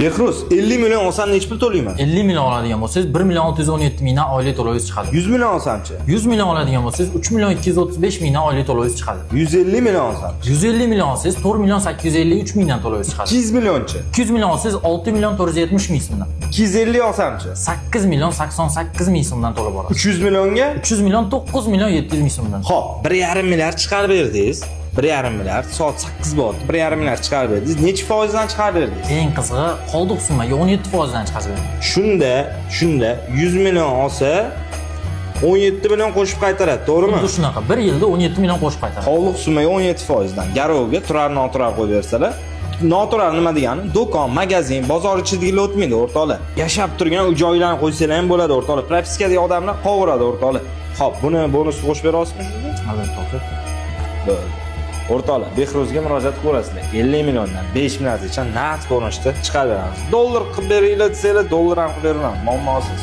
Behruz, 50 million olsam nechi pul to'layman? 50 million oladigan bo'lsangiz, 1 million 617 mingdan oylik to'lovingiz chiqadi. 100 million olsamchi? 100 million oladigan bo'lsangiz, 3 million 235 mingdan oylik to'lovingiz chiqadi. 150 million olsam? 150 million olsangiz, 4 million 853 mingdan to'lovingiz chiqadi. 200 millionchi? 200 million olsangiz, 6 million 470 ming so'mdan. 250 olsamchi? 8 million 88 ming so'mdan to'lab borasiz. 300 millionga? 300 million 9 million 700 ming so'mdan. Xo'p, 1,5 milliard chiqarib berdingiz. 1,5 milliard, soat 8 bo'ldi. 1,5 milliard chiqarib berdingiz. Necha foizdan chiqarib berdingiz? Eng qizig'i, qoldiq summaga 17% dan chiqarib berdim. Shunda 100 million olsa 17 million qo'shib qaytaradi, to'g'rimi? Xuddi shunaqa. Bir yilda 17 million qo'shib qaytaradi. Qoldiq summaga 17% dan garovga turar noturar qo'yib bersalar, noturar nima degani? Do'kon, magazin, bozor ichidagilar o'tmaydi, o'rtoqlar. Yashab turgan uy joylarni qo'ysanglar ham bo'ladi, o'rtoqlar. Propiskadagi odamlar qovuradi, o'rtoqlar. Xo'p, buni bonus qo'shib bera olasizmi shunda? Albatta, aka. Bo'ldi. O'rtoqlar, Behruzga murojaat qilaverasizlar. 50 milliondan 5 milliardgacha naqd ko'rinishda chiqarib beramiz. Dollar qilib beringlar desanglar, dollar ham qilib beraman, muammosiz.